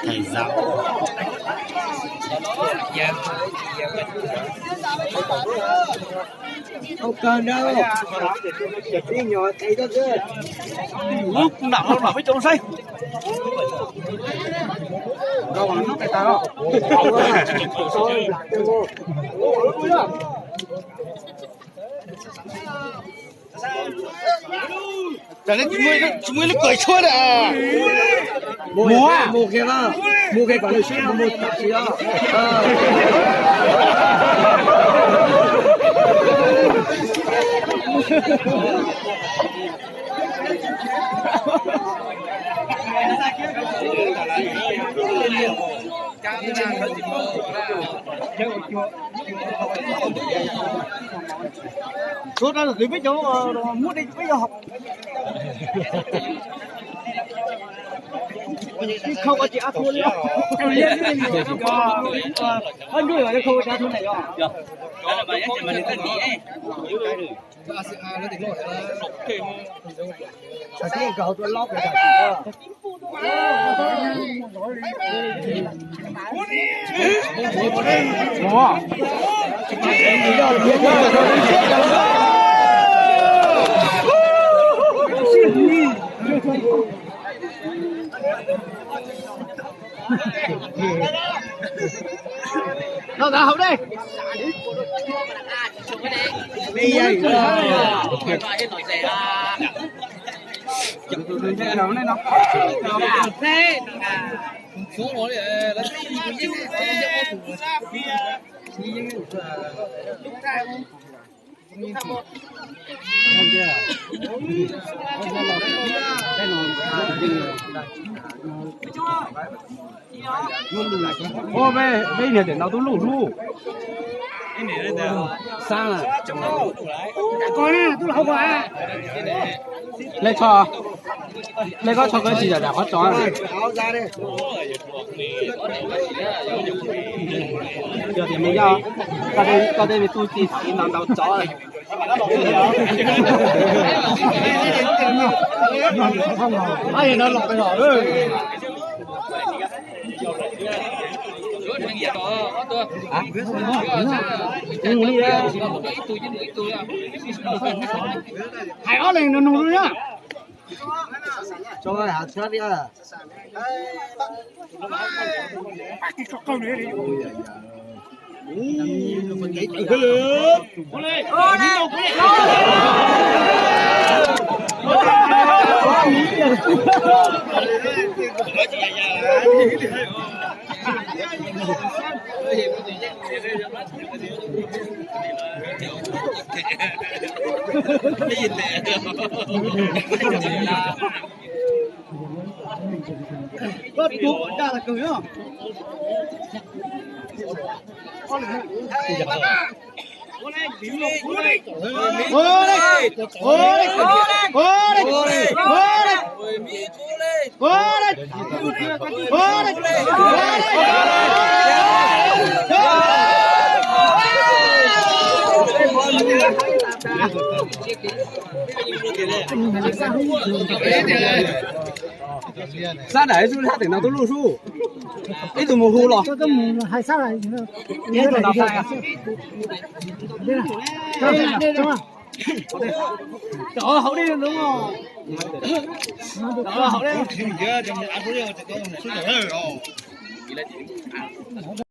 Thầy giáo. Không cần đâu. Chỉ nhỏ thấy thôi chứ. Úp nặng hơn là mấy trong say. Rồi mà nó cái tao. Tsis muaj ib lub kawm tshuaj na. Mus, mus kiag, mus kiag kom lwm sib no mus txog tsis os. Suav rau tus twg peb cov muab de peb yog hauv. Khau ko ces a thua li. Qhov nruj yog khau ko ces a thua na yog. Los tau hauv dej. Ua, peb niag tiam ntau tub luj hlub. Lej tso, lej koj tso koj tsis zam zam qhov tso. Yog tias me yog koj tej me tub txib thaum ib no ntau tsov. Hais ob leeg nug nug na. Koj tus dag las kawg no. Sab nram ib tug hab tim no tub luj sub. Ib tug mus hu los. Hais sab. Cov hauv dej no, cov hauv dej.